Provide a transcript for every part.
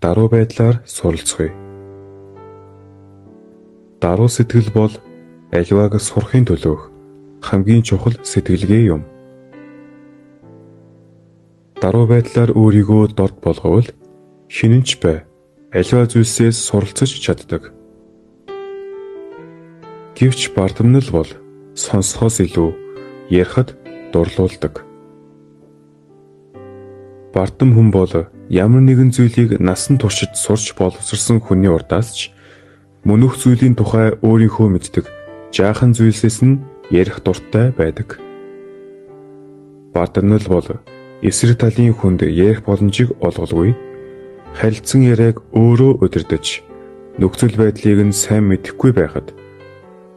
Даруй байдлаар суралцъя. Даруй сэтгэл бол аливааг сурахын төлөөх хамгийн чухал сэтгэлгээ юм. Даруй байдлаар өөрийгөө дорд болговол хинэн ч бай аливаа зүйлсээс суралцаж чаддаг. Гэвч бардамнал бол сонсохоос илүү ярихад дурлуулдаг. Бардам хүн бол ямар нэгэн зүйлийг насан туршид сурч боловсарсан хүний урдаас ч мөнөх зүйлийн тухай өөрийнхөө мэддэг жаахан зүйлсээс нь ярих дуртай байдаг. Бардамнал бол эсрэг талын хүнд ярих боломжийг олголгүй, харилцан яриаг өөрөө удирдах, нөхцөл байдлыг нь сайн мэдэхгүй байхад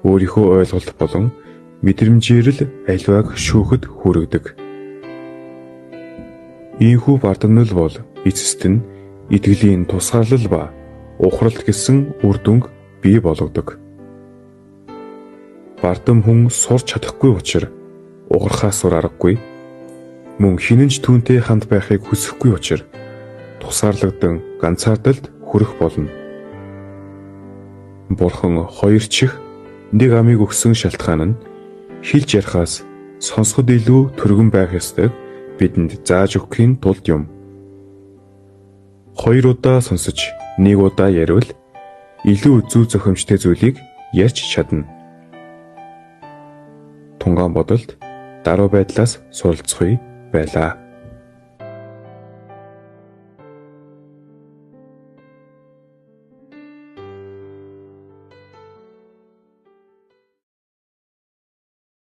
өөрийнхөө ойлголт болон мэдрэмжээр л аливааг шүүхэд хүргэдэг. Ийхүү бардамнал бол эцэст нь итгэлийн тусгаарлал ба ухралт гэсэн үр дүнг бий болгодог. Бардам хүн сурч чадахгүй учир ухрахаас сур аргагүй, мөн хинэн ч түүнтэй хамт байхыг хүсэхгүй учир тусгаарлагдан ганцаардалд хүрэх болно. Бурхан хоёр чих нэг амийг өгсөн шалтгаан нь хэлж ярихаас сонсоход илүү түргэн байх ёстойг бидэнд зааж өгөхийн тулд юм. Хоёр удаа сонсож нэг удаа яриул илүү зөв зохимжтой зүйлийг ярьж чадна. Тунгаан бодолд даруй байдлаас суралцъя байлаа.